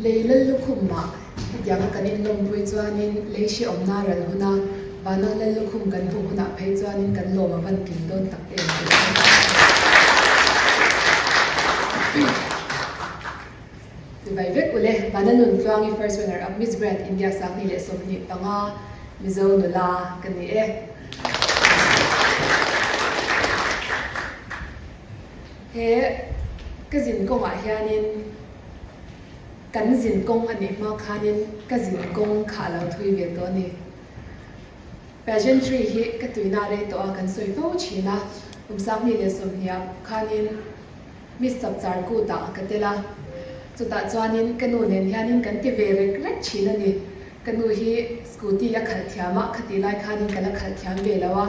Lei Lallukhumah hetianga kan inlawmpui chuanin lei hrehawmna ral huna Vana Lallukhum kan hmuh hunah phei chuanin kan lawm a van kim dawn tak em tih chu Chibai vek ule, Vana Nuntluangi First Runner Up Miss Grand India 2025 Mizo nula ka ni e. He ka zin kawngah hianin kan zin kawng a nih hma khanin ka zin kawng kha a lo thui ve tawh a ni. Pageantry hi ka tuina rei tawh a, kan sawi fo thin a, kum 2020ah khanin Miss Chapchar Kut-ah ka tel a, chutah chuanin ka nu nen hianin kan ti ve rek rek thin a ni. Ka nu hi scooty a khalh thiam a, khatih lai khanin ka la khalh thiam ve lo a,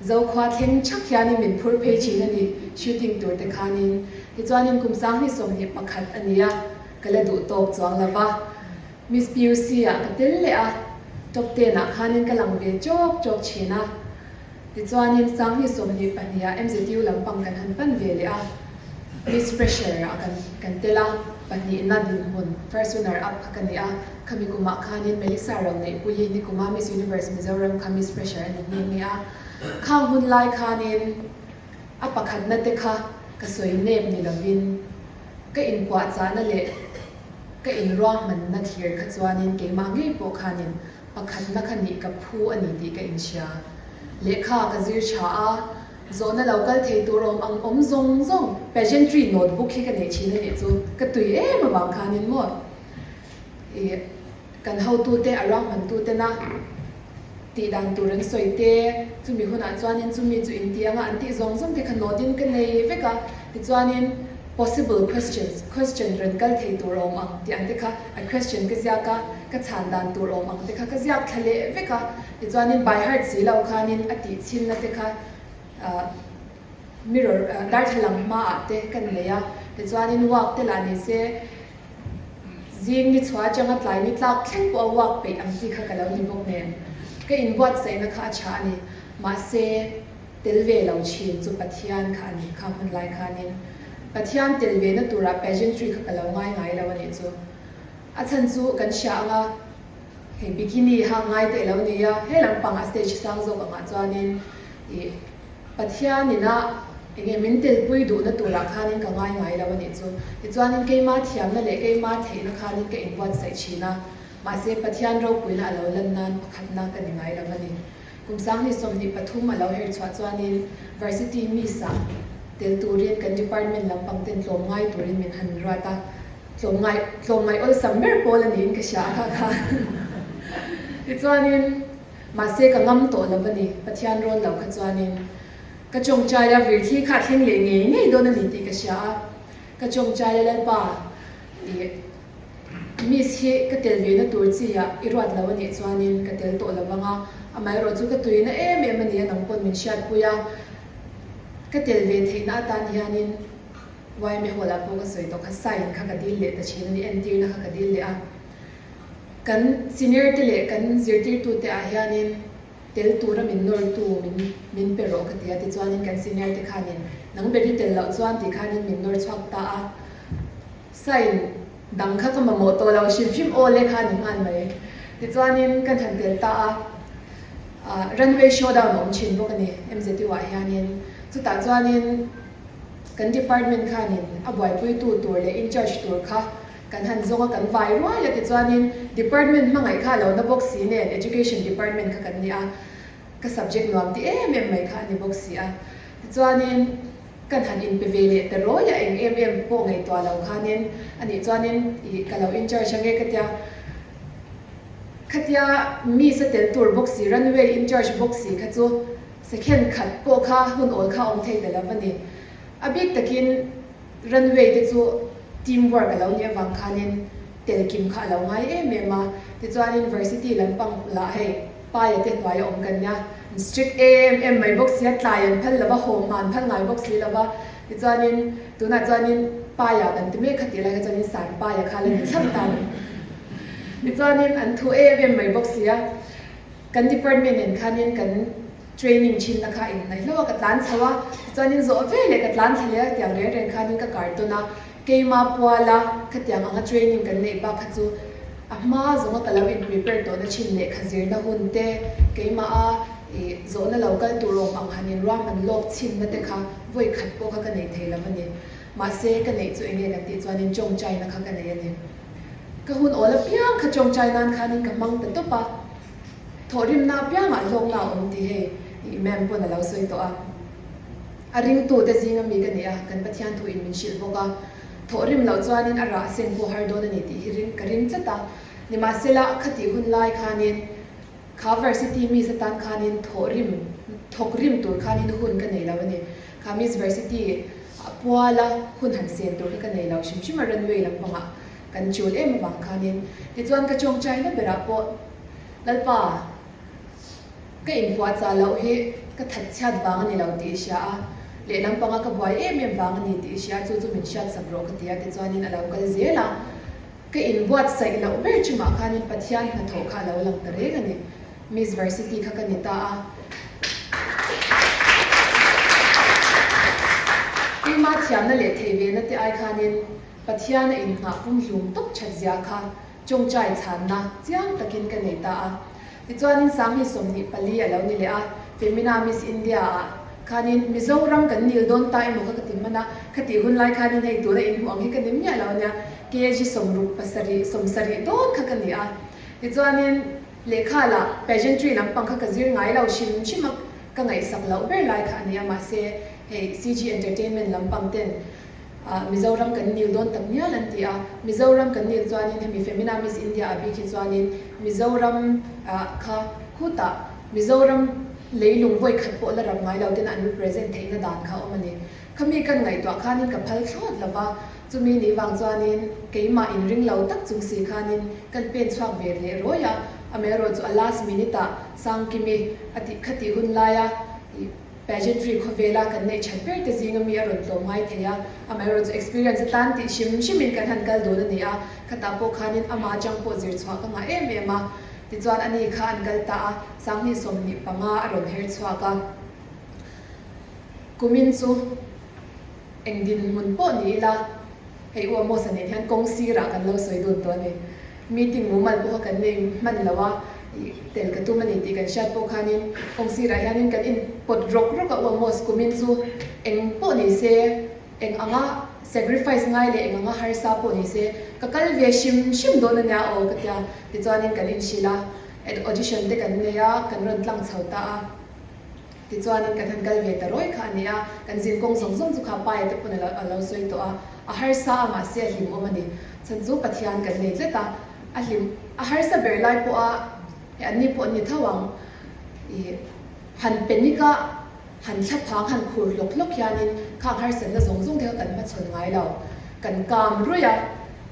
Zokhua thleng thak hianin min phur phei thin a ni, shooting tur te khanin. Tichuanin kum 2021 a ni a, ka la duh tawk chuang lo va. Miss PUC ah ka tel leh a, top ten ah khanin ka lang ve chawk chawk thin a. Tichuanin 2022 ah MZU lampang kan han pan ve leh a, Miss Fresher ah kan kan tel a, pahnihna dinhmun, first runner up, kha ka ni a. Khami kumah khanin Melissa Roneihpuii nikuma Miss Universe Mizoram kha Miss Fresher a ni nghe nghe a. Khang hun lai khanin a pakhatna te kha ka sawi nep ni lovin ka inpuahchahna leh ka inruahmanna thlir kha chuanin keimah ngei pawh khanin pakhatna kha nih ka phu a ni tih ka inhria. Lehkha ka zir tha a, zawhna lo kal thei tur awm ang awm zawng zawng pageantry notebook hi ka neih thin a nih chu ka tui em avang khanin maw ih kan hotute a ruahmantu tena tih dan tur an sawi te, chumi hunah chuanin chumi chu inti anga an tih zawng zawng te kha note in ka nei vek a, tichuanin possible questions, question rawn kal thei tur awm ang tih ang te kha a question ka ziak a, ka chhan dan tur awm ang te kha ka ziak thla leh vek a, tichuanin by heart si lo khanin a tih chhinna te kha ah mirror darthlalang hmaah te ka nei a, tichuanin walk te lah ni se Zing ni chhuah atanga tlai ni tlak thleng pawh a uak peih ang chi kha ka lo ni bawk nen, ka inbuatsaihna kha a tha a ni. Mahse, tel ve lo thin chu Pathian kha a ni kha hmun lai khanin. Pathian tel ve na turah pageantry kha ka lo ngai ngai lo a nih chu. A chhan chu kan hria anga hei bikini hak ngai te lo ni a, he lampang a stage sang zawk angah chuanin ih Pathianin a enge min telpui duhna turah khanin ka ngai ngai lo a nih chu. Tichuanin keima thiamna leh keima theihna khanin ka inbuatsaih thin a, mahse Pathian ropuina a lo lan nan pakhatna ka ni ngai lo a ni. Kum 2023 a lo her chhuah chuanin Varsity Miss ah tel turin kan department lampang ten tlawm ngai turin min han ruat a, tlawm ngai tlawm ngaih awlsam ber pawl a niin ka hria a kha kha. Tichuanin. Mahse ka ngam tawh lo a ni, Pathian rawn lo kha chuanin ka tawngtai a, virthli kha a thleng leh ngei ngei dawn a ni tih ka hria a, ka tawngtai a Lalpa ih Miss hi ka tel ve na tur chi ah i ruat lo a nih chuanin ka tel tawh lo vang a, amaherawh chu ka tuina em em a ni a nang pawn min hriatpui a, ka tel ve theihna atan hianin YMA Hall ah pawh ka sawi tawh kha sign kha ka dil leh ta thin a ni, entirna kha ka dil leh a. Kan senior te leh kan zirtirtu te ah hianin tel tura min nawrtu min min pe rawh ka ti a, tichuanin kan senior te khanin nang ber i tel loh chuan tih khanin min nawr chhuak ta a, sign dang kha ka mamawh tawh lo hrim hrim aw le kha ni nghal mai. Tichuanin kan han tel ta a, ah runway showdown a awm thin bawk a ni MZU ah hianin, chutah chuanin kan department khanin a buaipuitu tur leh incharge tur kha Kan han zawng a kan vai ruai a tichuanin department hmangaih kha a lo na bawk si nen education department kha kan ni a, ka subject nuam ti em em mai kha a ni bawk si a. Tichuanin kan han inpe ve leh ta rawi a eng em em pawh ngaihtuah lo khanin a nih chuanin ih ka lo incharge ange ka tia khatia miss a tel tur bawk si runway incharge bawk si kha chu second khat pawh kha hun awl kha a awm thei ta lo a ni. A bik takin Runway te chu team work a lo nih avang khanin tel kim kha a lo ngai em em a, tichuanin varsity lampang lah hei paia te hnuaia awm kan nia, an strict em em mai bawk sia, tlai an phal lova, haw hma an phal ngai bawk si lova, tichuanin tunah chuanin paia kan ti mek kha tih lai kha chuanin san paia kha la ni thlap ta a ni. Tichuanin an thu em em mai bawk sia, kan department nen khanin kan Training thinna kha in hnaih hlauh a, ka tlan chho a, tichuanin zawh ve leh ka tlan thla leh a, tiang reng reng khanin ka kar tawn a. Keima puala khatiang anga training kan neih bak kha chu a hma zawnga ka lo in prepare tawhna thin lehkha zirna hun te, keimah a ih zawhna lo kal tur awm ang han in ruahman lawk chhinna te kha vawi khat pawh kha ka nei thei lo a ni. Mahse ka neih chu enge kan tih chuanin tawngtaina kha ka nei a ni. Ka hun awl apiang kha tawngtai nan khanin ka hmang ta tawp a, thawhrimna apiangah hlawkna a awm tih hei ih ma'am pawn a lo sawi tawh a. A ringtute zinga mi ka ni a, kan Pathian thu in min hrilh bawk a, thawhrim loh chuanin a rah sen pawh har dawn a ni tih hi ring ka ring tlat a. Nimahsela, khatih hun lai khanin kha varsity miss atan khanin thawhrim thawkrim tur khanin hun ka nei lo a ni. Kha miss varsity puala hun han sen tur kha ka nei lo hrim hrim a, runway lampangah kan chul em avang khanin. Tichuan ka tawngtaina berah pawh Lalpa, Ka inpuahchah loh hi ka that chhiat vang a ni lo tih i hria a, lehlam panga ka buai em em vang a ni tih i hria a, chu chu min hriatsak rawh ka ti a, tichuanin a lo kal zel a. Ka inbuatsaih loh ber chungah khanin Pathian hnathawh kha a lo lang ta reng a ni. Miss Varsity kha ka ni ta a. Keimah thiamna leh thei vena te ai khanin Pathian a inngah pumhlum tawp that zia kha Chawngchai chhanna chiang takin ka nei ta a. Tichuanin Sanghni 24 a lo ni leh a, Femina Miss India ah khanin Mizoram kan nil dawn ta emaw kha ka ti hman a, khatih hun lai khanin hei tuna inhmuh ang hi ka ni miah lo ania, kg 60 pasarih, 70 dawn kha ka ni a. Tichuanin lehkha lah pageantry lampang kha ka zir ngai lo hrim hrim a, ka ngaihsak loh ber lai kha a ni a, mahse hei CG Entertainment lampang ten Mizoram kan nil dawn tak mial an ti a, Mizoram kan nil chuanin hemi Femina Miss India a bik hi chuanin Mizoram kha khutah Mizoram leilung vawi khat pawh la rap ngai lo tena an represent theihna dan kha a awm a ni. Khami kan ngaihtuah khanin ka phal thlawt lo va, chumi nih vang chuanin keimah inring lo tak chung si khanin kan pen chhuak ve leh rawi a, amaherawhchu a last minute ah Sangkimi a tih khatih hun laia Pageantry khawvela kan neih that ber te zinga mi a rawn tlawm ngai thei a, amaherawhchu experience atan tih hrim hrimin kan han kal dun a ni a, khatah pawh khanin ama atang pawh zir chhuah ka ngah em em a, tichuan ani kha an kal ta a, 20 25 a rawn her chhuak a, kumin chu eng dinhmun pawh ni ila hei U Amos-a nen hian kawng sirah kan lo sawi dun tawh a ni. Meeting mumal pawh kha kan nei hman lo a, tel ka tum a ni tih kan hriat pawh khanin kawng sirah hianin kan in pawt rawk rawk a, U Amos kumin chu eng pawh ni se, eng anga sacrifice ngai leh eng anga harsa pawh ni se, ka kal ve hrim hrim dawn a nia aw ka tia, tichuanin kan inhrilh a, audition te kan nei a, kan rawn tlang chho ta a. Tichuanin kan han kal ve ta rawi kha a ni a, kan zin kawng zawng zawng chu kha Paia te pawn a lo sawi tawh a, a harsa a mahse a hlimawm a ni. Chhan chu Pathian kan nei tlat a, a hlim a harsa ber lai pawha hei an ni pawh an ni tho ang i han panic a, han thlaphang han khur hlawk hlawk hianin khang harsatna zawng zawng te kha kan hmachhawn ngai lo. Kan kam ruih a,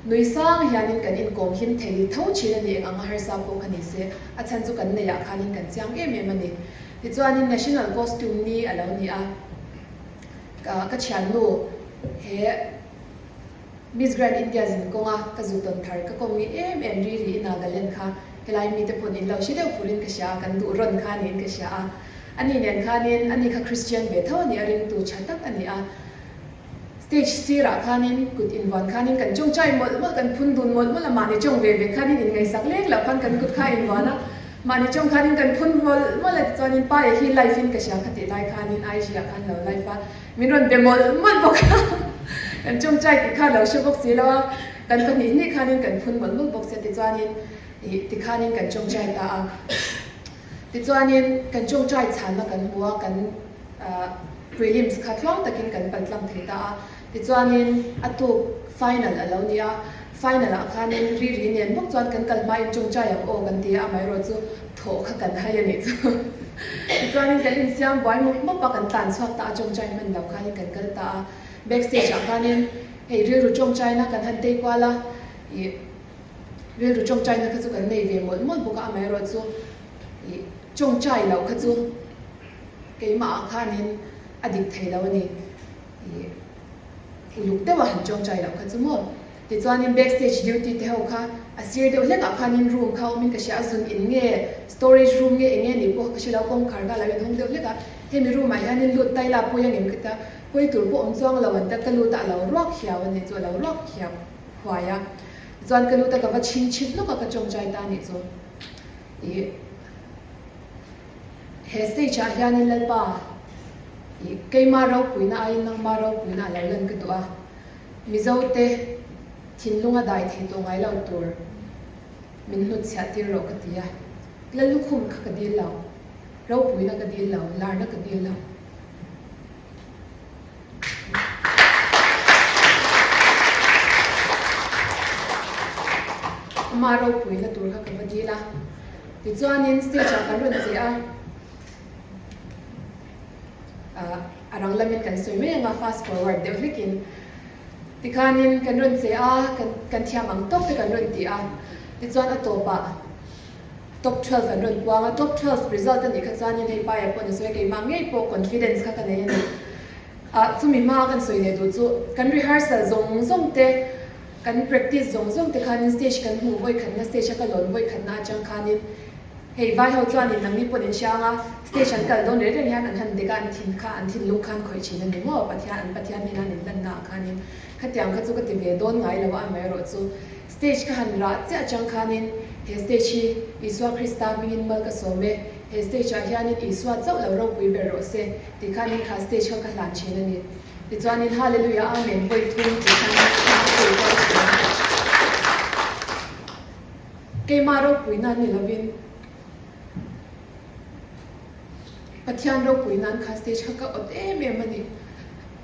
nui sang hianin kan inkawm hlim thei tho thin a ni, eng anga harsa pawh kha ni se, a chhan chu kan neihah khanin kan chiang em em a ni. Tichuanin National Costume ni a lo ni a, ka ka thiannu he Miss Grand India zin kawnga ka zu tawn thar ka kawm nge em em ri ri i Nagaland kha helai mite pawn in lo hre deuh furin ka hria a, kan duh rawn kha niin ka hria a. Ani nen khanin ani kha Christian ve tho a ni a, ringtu tha tak a ni a. Stage sirah khanin kut invuan khanin kan tawngtai mawlh mawlh, kan phun dun mawlh mawlh a, mahni tawng ve ve khanin inngaihsak lek loh khan kan kut kha a invuan a, mahni tawng khanin kan phun mawlh mawlh a, tichuanin pa e hi live in ka hria kha tih lai khanin IG ah khan lo live a, min rawn be mawlh mawlh bawk a, kan tawngtai tih kha lo hre bawk si lo a, kan pahnih hnih khanin kan phun mawlh mawlh bawk sia tichuanin ih tikhanin kan tawngtai ta a, tichuanin kan tawngtai chhanna kan hmu a, kan ah. Prelims kha tluang takin kan pal tlang thei ta a, tichuanin a tuk final a lo ni a, final ah khanin ri ri nen bawk chuan kan kal hmain tawngtai ang aw kan ti a, amaherawh chu thawh kha kan hai a nih chu. Tichuanin kan insiam buai mawp mawp a, kan tlan chhuak ta a, tawngtai hman lo khanin kan kal ta a, backstage ah khanin hei rilru tawngtaina kan han tei kual a, ih rilru tawngtaina kha chu kan nei ve mawlh mawlh bawk a, amaherawh chu ih tawngtai loh kha chu Keimah ah khanin a dik thei lo a ni. Ih uluk deuh a han tawngtai loh kha chu maw. Tichuanin backstage duty te ho kha a sir deuh hlek ah khanin room kha awmin ka hria a, zun in nge storage room nge eng nge ni pawh ka hre lo, kawngkhar kha a lo inhawng deuh hlek a, hemi room ah hianin lut tai la pui angem ka ti a. Pawi tur pawh awm chuang lo an tia ka lut a, a lo ruak hiau a nih chu, a lo ruak hiau huai a. Tichuan ka lut a, ka va chhin chhit lawk a, ka tawngtai ta nih chu. Ih, he stage ah hianin Lalpa, ih, keima ropuina aiin nangma ropuina a lo lan ka duh a, Mizote thinlunga dai thei tawh ngai lo tur min hnutchhiah tir rawh ka ti a. Lallukhum kha ka dil lo, ropuina ka dil lo, larna ka dil lo. Ama ropuina tur kha ka va dil a, tichuanin stage ah kan rawn che a, a rang lamin kan sawi mai ang a, fast forward deuh hlekin tikhanin kan rawn che a, kan thiam ang tawk te kan rawn ti a, tichuan a tawpah. Top 12 an rawn puang a, top 12 result a nih kha chuanin hei paia pawh ni sawi keimah ngei pawh confidence kha ka nei a ni. Ah chumi hma kan sawi leh duh chu kan rehearsal zawng zawng te, kan practice zawng zawng te khanin stage kan hmuh vawi khatna stage a ka lawn vawi khatna atang khanin hei vai ho chuanin nangni pawh in hria anga stage an kal dawn reng reng hian an han dek a an thin kha an thinlung khan khawih thin a ni maw Pathian an Pathian hnena an inhlanna ah khanin khatiang kha chu ka ti ve dawn ngai lo a amaherawh chu Stage ka han rah chiah atang khanin he stage hi Isua Krista hmingin mal ka sawm e, he stage ah hianin Isua chauh lo ropui ber rawh se tih khanin kha stage kha ka hlan thin a ni. Tichuanin Hallelujah Amen vawi thum tih khan ka sawi kual thin a. Keimah ropui nan ni lovin Pathian ropui nan kha stage kha ka awt em em a ni.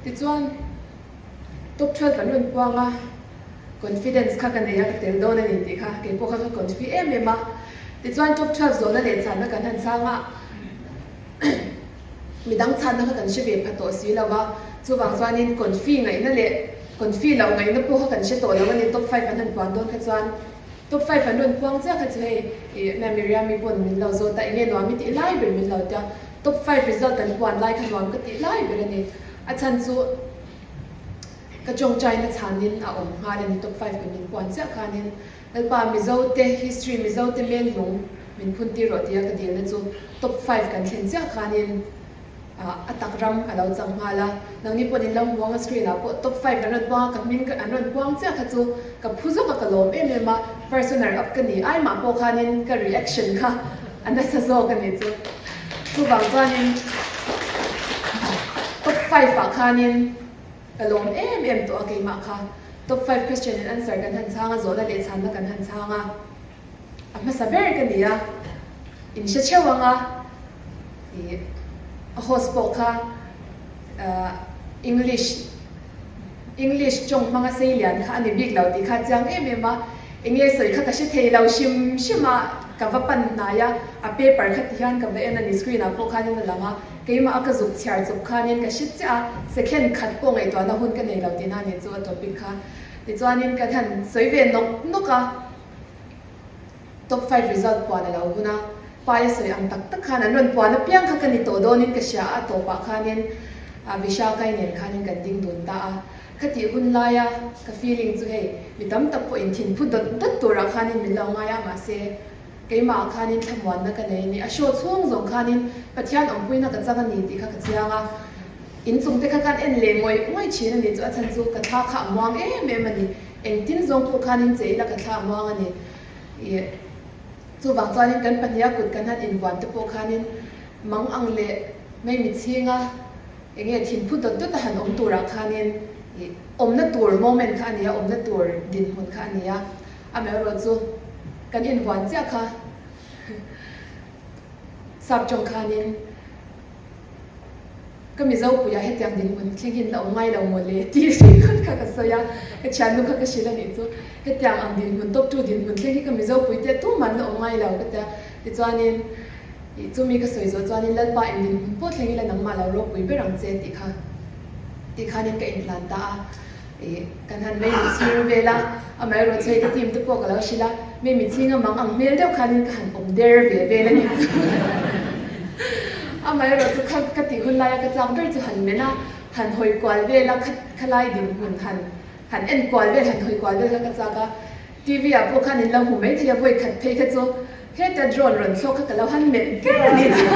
Tichuan Top 12 an rawn puang a, confidence kha ka nei a, ka tel dawn a ni tih kha kei pawh kha ka confi em em a. Tichuan top 12 zawhna leh chhanna kan han chhang a, midang chhanna kha kan hre ve pha tawh si lo va, chuvang chuanin confi ngaihna leh confi loh ngaihna pawh kha kan hre tawh lo a ni, top 5 an han puan dawn kha chuan top 5 an rawn puang chiah kha chu hei ih Ma'am Miriam-i pawn min lo zawt a, enge nuam i tih lai ber min lo tia, top 5 result an puan lai kha nuam ka tih lai ber a ni, a chhan chu. Ka tawngtaina chhanin a awm nghal a ni top 5 kan min puan chiah khanin Lalpa Mizo te history Mizo te men lung min phun tir rawh tia ka dilna chu top 5 kan thlen chiah khanin a tak ram a lo chang nghal a nangni pawh in lo hmu ang a screen ah pawh top 5 kan rawn puang a ka hming an rawn puang chiah kha chu ka phu zawk a ka lawm em em a first runner up ka ni ai mah pawh khanin ka reaction kha a nasa zawk a ni chu. Chuvang chuanin top 5 ah khanin ka lawm em em tawh a keimah kha. Top 5 question and answer kan han chhang a, zawhna leh chhanna kan han chhang a. A hmasa ber ka ni a, in hre theuh ang a, ih a host pawh kha English English tawng hmanga sei lian kha a ni bik lo tih kha a chiang em em a, enge sawi kha ka hre thei lo hrim hrim a, ka va pan hnai a, a paper kha ti hian ka va en a ni, screen ah pawh khanin a lang a, keimah a ka zuk chhiar chawp khanin ka hre chiah a, second khat pawh ngaihtuahna hun ka nei lo tihna a ni chu a topic kha, tichuanin kan han sawi ve nawk nawk a. Top 5 result puan a lo hun a, Pai a sawi ang tak tak khan an rawn puan apiang kha ka ni tawh dawnin ka hria a, a tawpah khanin Visha Kai nen khanin kan ding dun ta a. Khatih hun laia ka feeling chu hei mi tam tak pawh inthin phu dawt dawt turah khanin min lo ngai a, mahse keimah khanin thlamuanna ka nei a ni. A show chhung zawng khanin Pathian awmpuina ka chang a ni tih kha ka chiang a, inchung te kha khan en leh ngawih ngawih thin a ni chu a chhan chu ka thla kha a muang em em a ni. Engtin zawng pawh khanin che ila ka thla a muang a ni. Ih, chuvang chuanin kan pahniha kut kan han invuan te pawh khanin mang ang leh mei mitchhinga eng nge thinphu dawt dawt a han awm turah khanin ih awmna tur moment kha a ni a, awmna tur dinhmun kha a ni a. Amaherawhchu chu kan invuan chiah kha sap tawng khanin Ka Mizo puiah hetiang dinhmun thleng hian la awm ngai lo maw le tih ringawt kha ka sawi a, ka thiannu kha ka hrilh a nih chu. Hetiang ang dinhmun top tu dinhmun thleng hi ka Mizo pui te tuman la awm ngai lo ka tia. Tichuanin ih chumi ka sawi zawh chuanin Lalpa eng dinhmun pawh thleng ila nangmah lo ropui ber ang che tih kha tih khanin ka inhlan ta a. Ih kan han mei mitchhing vel a, amaherawh chu hei ka team te pawh ka lo hrilh a, mei mitchhing a mang ang hmel deuh khanin ka han awm der ve vel a nih chu. Amaherawh chu kha ka tih hun laia ka chak ber chu han men a, han hawi kual vel a, kha khalai dinhmun han han en kual vel, han hawi kual vel kha ka chak a. TV ah pawh khan in lo hmu mai thei a, vawi khat phei kha chu heta drone rawn thlawk kha ka lo han melh ker a nih chu.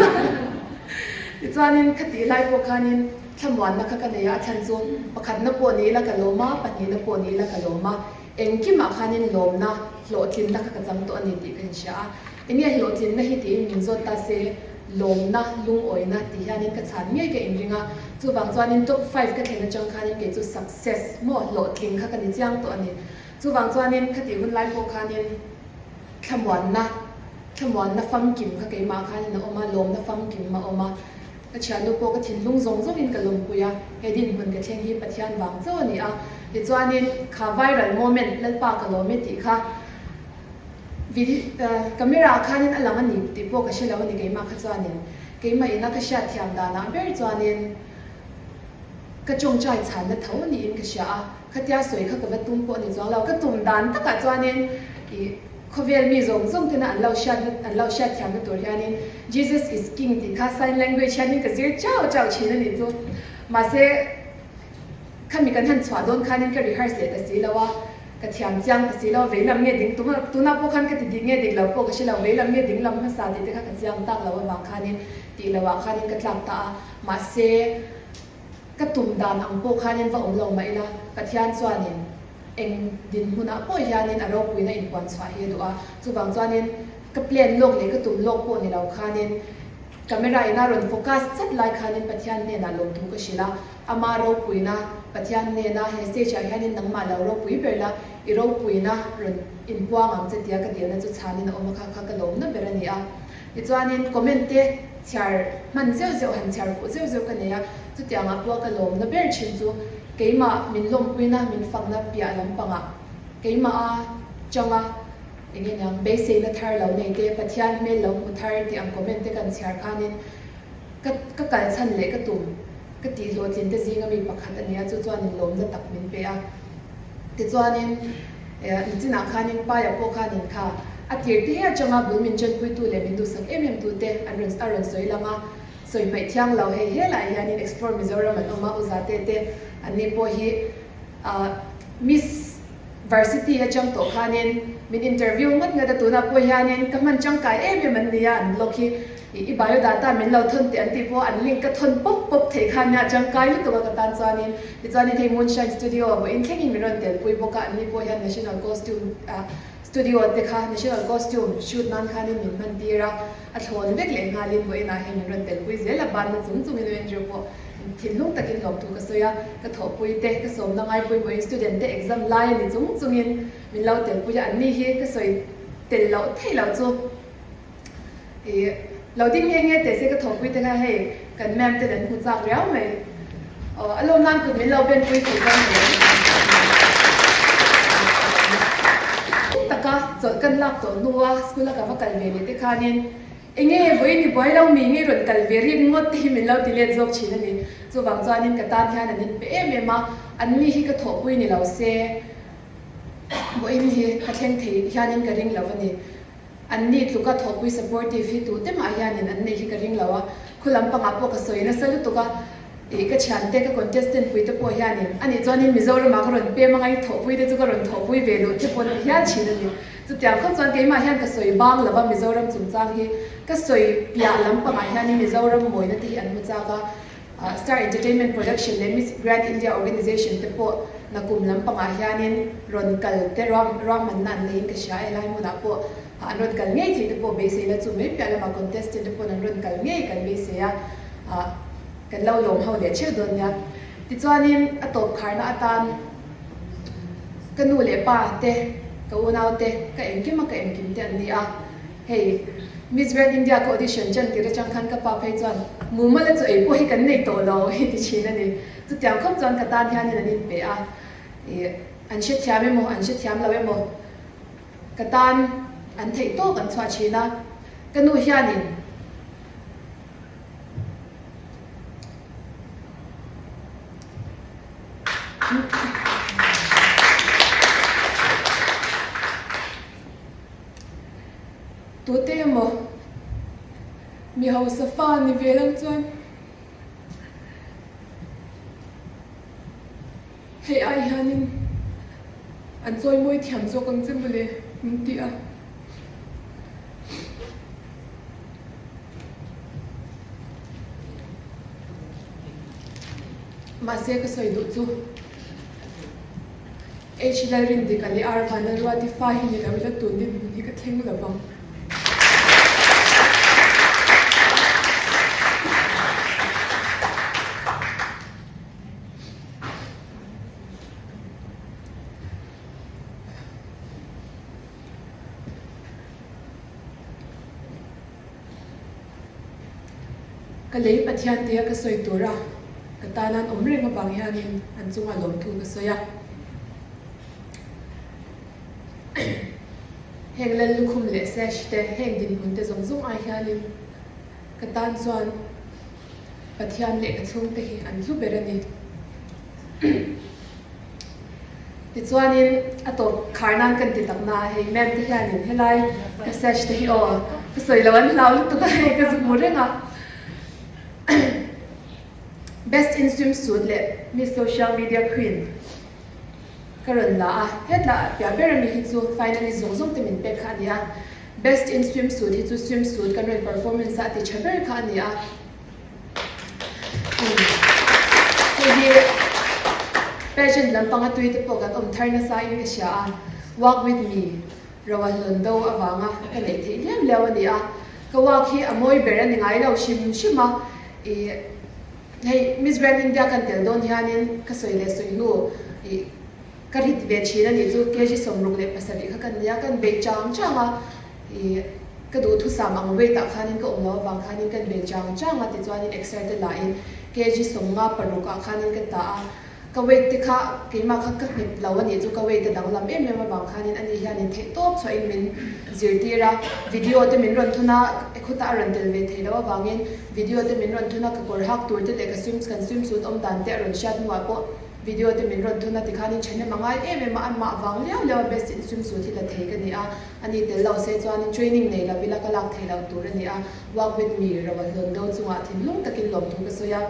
Tichuanin kha tih lai pawh khanin. Thlamuanna kha ka nei a, a chhan chu pakhatna pawh ni ila ka lawm a, pahnihna pawh ni ila ka lawm a, engkimah khanin lawmna, hlawhtlinna kha ka chang tawh a ni tih ka inhria a. Enge hlawhtlinna hi tiin min zawt ta se, lawmna, lungawina tih hianin ka chhan ngei ka inring a, chuvang chuanin top five ka thlen atang khanin kei chu success maw hlawhtling kha ka ni chiang tawh a ni. Chuvang chuanin khatih hun lai pawh khanin thlamuanna, thlamuanna famkim kha keimah khanin a awm a, lawmna famkim a awm a. Ka thiannu pawh ka thinlung zawng zawngin ka lawmpui a, he dinhmun ka thleng hi Pathian vang chauh a ni a. Tichuanin kha viral moment Lalpa ka lawm e tih kha video camera ah khanin a lang a ni tih pawh ka hre lo a ni keimah kha chuanin keimah ina ka hriatthiam danah ber chuanin ka tawngtai chhanna tho niin ka hria a, khatia sawi kha ka va tum pawh a ni chuang lo, ka tum dan takah chuanin ih khawvel mi zawng zawng tena an lo hriatna an lo hriatthiamna tur hianin Jesus is king tih kha sign language hianin ka zir chau chau thin a nih chu mahse Khami kan han chhuah dawn khanin ka rehearse leh ta si lo a, ka thiam chiang ta si lo a, veilam nge ding tum a, tunah pawh khan ka ti dik nge dik lo pawh ka hre lo, veilam nge ding lam hmasa tih te kha ka chiang tak lo avang khanin tih loh ah khanin ka tlak ta a, mahse ka tum dan ang pawh khanin va awm lo mah ila Pathian chuanin eng dinhmunah pawh hianin a ropuina inpuan chhuah hi a duh a, chuvang chuanin ka plan lawk leh ka tum lawk pawh ni lo khanin Camera in a rawn focus chat lai khanin Pathian hnenah lawmthu ka hrilh a, ama ropuina Pathian hnena he stage ah hianin nangmah lo ropui ber la, i ropuina rawn inpuang ang che tia ka dilna chu chhanin a awm a kha kha ka lawmna ber a ni a. Tichuanin comment te chhiar hman zeuh zeuh han chhiar fuh zeuh zeuh ka nei a, chutiangah pawh ka lawmna ber thin chu keimah min lawmpuina min fakna piah lampangah keimah a changa Eng nge niang, beiseina thar lo nei te, Pathian hmel lo hmu thar tih ang comment te kan chhiar khanin ka ka kal chhan leh ka tum ka tih hlawhtlin te zinga mi pakhat a ni a, chu chuanin lawmna tak min pe a. Tichuanin nichinah khanin Paia pawh khanin kha a tir te atanga bul min chanpuitu leh min duhsak em em tu te an rawn a rawn sawi lang a, sawi hmaih thiang lo hei helaiah hianin Explore Mizoram an awm a, U Zate te anni pawh hi Miss Varsity atang tawh khanin min interview ngawt ngawt a, tunah pawh hianin ka hman tangkai em em an nia an blog hi i biodata min lo thawn teh an tih pawh an link ka thawn pawp pawp theih kha nia tangkai lutuk a ka tan chuanin tichuanin hei Moonshine Studio vawiin thlengin min rawn telpui bawk a, anni pawh hian National Costume ah Studio te kha National Costume shoot nan khanin min hman tir a, a thlawn vek leh nghalin vawiinah hei min rawn telpui zel a, banna chung chungin U Andrew pawh Thinlung takin lawmthu ka sawi a, ka thawhpui te, ka sawmna ngaipawimawhin student te exam lai a ni chung chungin min lo telpui a, anni hi ka sawi tel loh theih loh chu ih lo ding nghe nghe teh se ka thawhpui te kha hei kan ma'am ten an hmu chak riau mai aw a lawm nan kut min lo ben pui thei chuan ka lawm. Taka chawlh kan lak tawh hnua school a ka va kal ve leh te khanin Enge vawiin i buai lo mi nge rawn kal ve rik ngawt te hi min lo ti let zawk thin a ni. Chuvang chuanin ka tan hian an inpe em em a, anni hi ka thawhpui ni lo se vawiin hi ka thleng thei hianin ka ring lo a ni. Anni tluka thawhpui supportive hi tute mah hianin an neih hi ka ring lo a, khu lampangah pawh ka sawi nasa lutuk a, Ih ka thiante ka contestant pui te pawh hianin anih chuanin Mizoramah ka rawn pem anga i thawhpui te chu ka rawn thawhpui ve duh te pawh ni hial thin a ni. Chutiang khawp chuan keimah hian ka sawi bang lova Mizoram chungchang hi ka sawi piah lampangah hianin Mizoram mawina te hi an hmu chak a, Star Entertainment Production leh Miss Grand India Organisation te pawh nakum lampangah hianin rawn kal te ruahmanna an neiin ka hria e lai hmunah pawh an rawn kal ngei thei te pawh beisei la chu mai piah lamah contestant te paw'n an rawn kal ngei kan beisei a. Kan lo lawm ho leh theuh dawn nia. Tichuanin a tawp kharna atan ka nu leh pa te, ka unau te, ka engkim a ka engkim te an ni a. Hei Miss Grand India ka audition chan tir atang khan ka pa phei chuan mumal a chu ei pawh hi kan nei tawh lo hei ti thin a ni. Chutiang khawp chuan ka tan hianin an inpe a. Ih an hrethiam emaw an hrethiam lo emaw ka tan an theih tawk an chhuah thin a. Ka nu hianin. Tute emaw mi hausa fa ni ve lang chuan hei ai hianin an chawimawi thiam zawk ang che mawle min ti a. Mahse ka sawi duh chu H Lalrindika leh R Vanlalruati fa hi ni lo ila tun dinhmun hi ka thleng lo vang. Ka lei Pathian tia ka sawi tura ka tan an awm reng avang hianin an chunga lawmthu ka sawi a. Heng lal lukhum leh sash te, heng dinhmun te zawng zawng ai hianin ka tan chuan Pathian leh ka chhungte hi an hlu ber a ni. Tichuanin a tawp khar nan kan ti tak na a, hei ma'am te hianin helai ka sash te hi aw ka sawi lo an hlau lutuk a hei ka zu hmu reng a. Best in swimsuit leh Miss Social Media Queen ka rawn la a, hetla piah ber ami hi chu finalist zawng zawng te min pek kha a ni a. Best in swimsuit hi chu swimsuit kan rawn performance a a ti tha ber kha a ni a. Hei hi pageant lampanga tui te pawh kan awm thar nasa in ka hria a, walk with me roa hlawn do avanga ka neih theih liam liau a ni a, ka walk hi a mawi ber a ni ngai lo hrim hrim a, ih hei Miss Grand India kan tel dawn hianin ka sawi leh sawi hnu ih Ka rit ve thin a nih chu kg 67 kha kan nia, kan bei chang chang a, ih ka duhthusam ang weight ah khanin ka awm lo avang khanin kan bei chang chang a tichuanin exer te la in kg 56 ah khanin ka ta a, ka weight te kha keimah kha ka nghet lo a nih chu ka weight a danglam em em avang khanin ani hianin theihtawp chhuahin min zirtir a, video te min rawn thun a, ekhawtah a rawn tel ve thei lo avangin video te min rawn thun a, ka kawr hak tur te leh ka swim kan swimsuit awm dan te a rawn hriat hnuah pawh Video te min rawn thun a tikhanin ṭhahnem a ngai em em a, anmah vang liau liau a best in swimsuit hi la thei ka ni a, ani tel lo se chuanin training nei lo ila ka lak thei lo tur a ni a, walk with me roa hlawn do chungah thinlung takin lawmthu ka sawi a,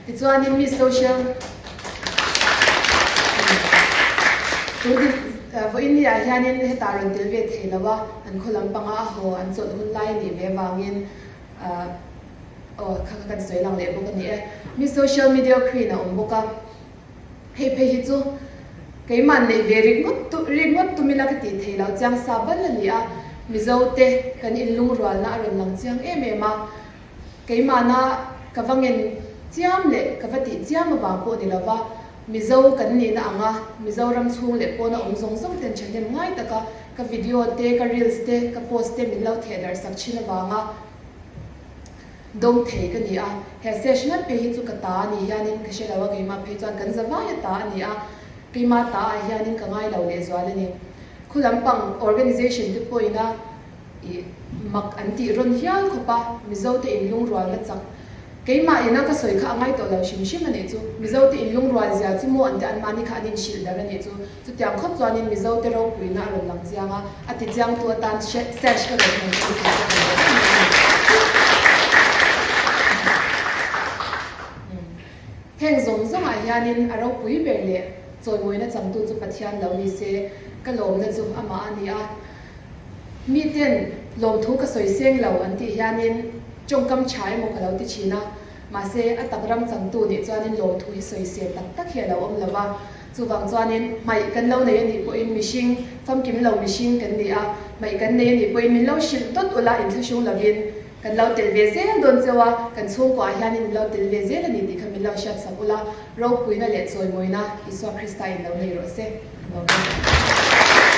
tichuanin mi social tun vawiin ni ah hianin hetah rawn tel ve thei lo a, an khaw lampanga a haw an chawlh hun lai a nih ve avangin Aw, kha kha kan sawi lang leh bawk a ni e. Mi social media queen a awm bawk a, hei phei hi chu keimah neih ve rik ngawt rik ngawt tum ila ka tih theih loh chiang sa bal a ni a, Mizo te kan inlungrualna a rawn lang chiang em em a, keimahna ka va ngen chiam leh ka va tih chiam avang pawh ni lova, Mizo kan nihna anga Mizoram chhung leh pawna awm zawng zawng ten thahnem ngai taka ka video te, ka reels te, ka post te min lo thehdarh sak thin avanga, Dawng thei ka ni a, he sesh ngat phei hi chu ka ta a nih hianin ka hre lo a, keimah phei chuan kan zavai a ta a ni a, keimah ta ah hianin ka ngai lo lehzual a ni. Khu lampang organization te pawhin a ih mak an tih rawn hial khawp a, Mizo te inlungrualna chak Keimah ina ka sawi kha a ngai tawh lo hrim hrim a nih chu. Mizo te inlungrual zia chu maw an ti anmahni kha an inhrilh dar a nih chu. Chutiang khawp chuanin Mizo te ropuina a rawn lang chiang a, a ti chiangtu atan sash ka rawn hman chu tih ka hmu leh em em a ni. Heng zawng zawngah hianin a ropui ber leh chawimawina changtu chu Pathian lo ni se, ka lawmna chu amah a ni a. Miten lawmthu ka sawi seng lo an tih hianin tawngkam tha emaw ka lo ti thin a, mahse a tak ram changtu nih chuanin lawmthu hi sawi sel tak tak hi a lo awm lo va, chuvang chuanin hmaih kan lo nei a nih pawhin mihring famkim lo mihring kan ni a, hmaih kan nei a nih pawhin min lo hrilh dawt ula inthlahrung lovin kan lo tel ve zel dawn cheu a, kan chhungkuah hianin min lo tel ve zel a ni tih kha min lo hriatsak ula, ropuina leh chawimawina Isua Krista in lo nei rawh se. Amen.